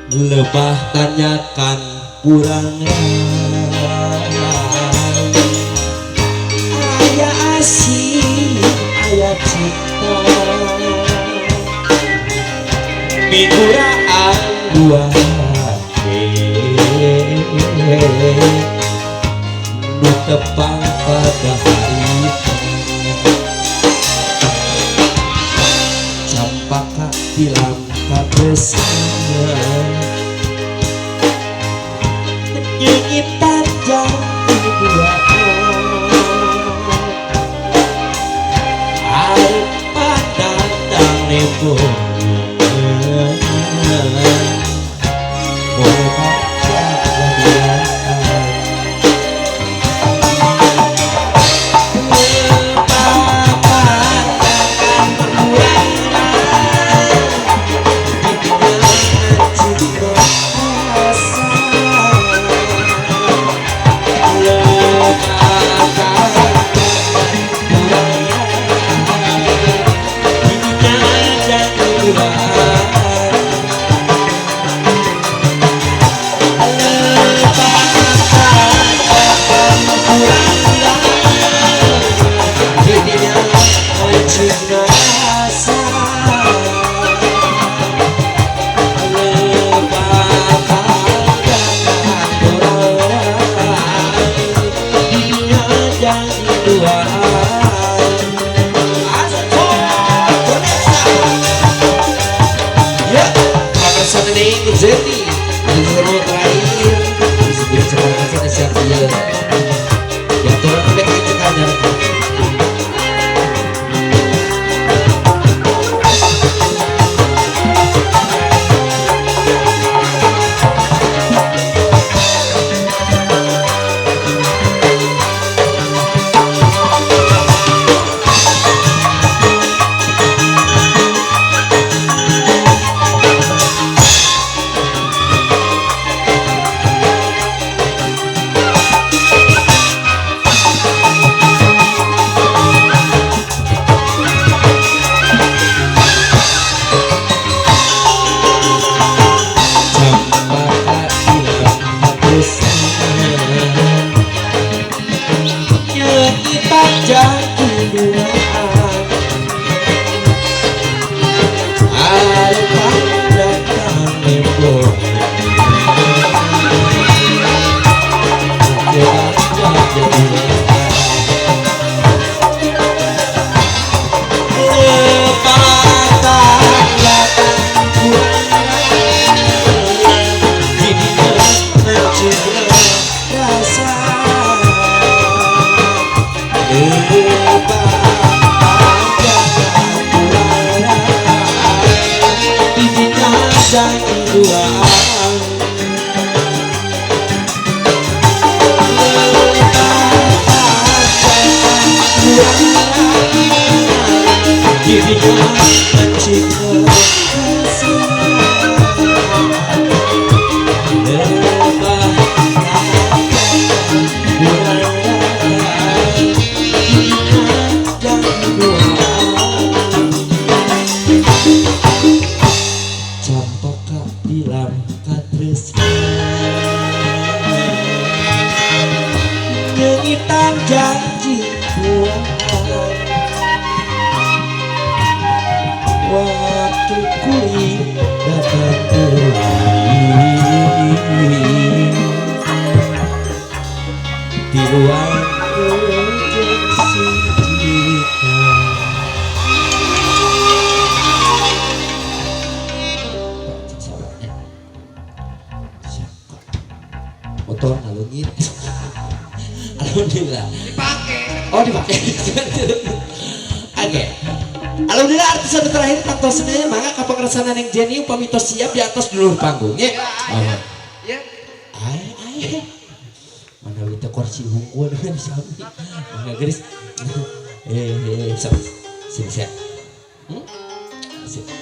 Lebah tanyakan kurang aya asih aya cinta miguraan dua nu tepang pada harita campaka tilam katresnan nyengitan janji dua arep pandang nembong Alhamdulillah. Dipakai. Oh, dipakai. Oke. Alhamdulillah artis satu terakhir tantosna mangga ka pangersana Neng Jenny upami tos siap di atas dulur panggung nya. Ya. Ae ae. Mana teh kursi hungkul dengan sami. Mangga geus. Sok. Sini saya. Sip.